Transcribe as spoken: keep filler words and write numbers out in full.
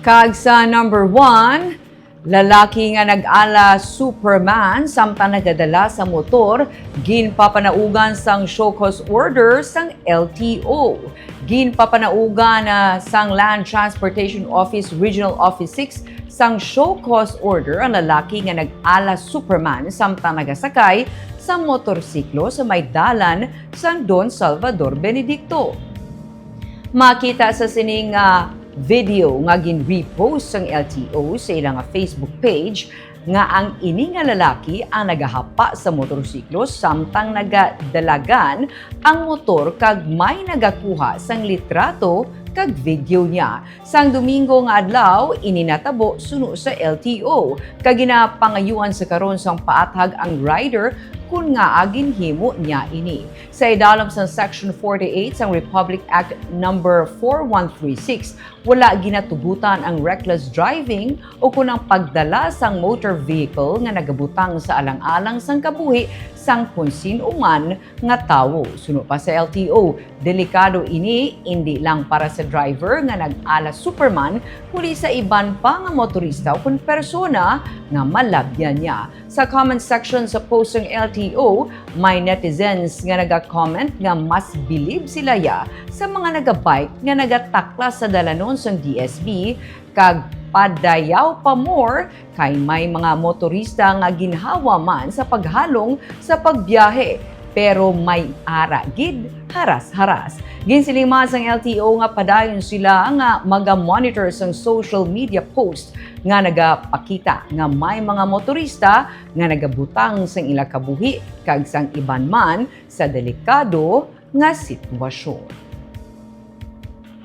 Kag sa number one, lalaki nga nag-ala Superman samtang nagadala sa motor, ginpapanaugan sang show cause order sang L T O. Ginpapanaugan na sang Land Transportation Office Regional Office six sang show cause order ang lalaki nga nag-ala Superman samtang nagasakay sa motorsiklo sa may dalan sang Don Salvador Benedicto. Makita sa sining, ah, video nga gin-repost sang L T O sa ila nga Facebook page nga ang ini nga lalaki ang nagahapa sa motorsiklo samtang nagadalagan ang motor kag may nagakuha sang litrato kag video niya. Sang Domingo nga adlaw, ini natabo suno sa L T O, kag ginapangayuan sa karon sang paathag ang rider kon ngaa ginhimo niya ini. Sa idalom sang Section forty-eight sang Republic Act Number four one three six, wala ginatugutan ang reckless driving o kon ang pagdala sang motor vehicle nga nagabutang sa alang-alang sang kabuhi sang kon sin-o man nga tawo. Suno pa sa L T O, delikado ini indi lang para sa driver nga nag-ala Superman, kundi sa iban pa nga motorista o kon persona nga malabyan niya. Sa comment section sa post sang L T O, may netizens nga naga-comment nga mas bilib sila ya sa mga nagabike nga nagataklas sa dalanon sang D S B, kag padayaw pa more kay may mga motorista nga ginhawa man sa paghalong sa pagbiyahe, pero may ara gid haras-haras. Ginsiling man sang L T O nga padayon sila nga maga-monitor sang social media post nga nagapakita nga may mga motorista nga nagabutang sang ila kabuhi kag sang iban man sa delikado nga sitwasyon.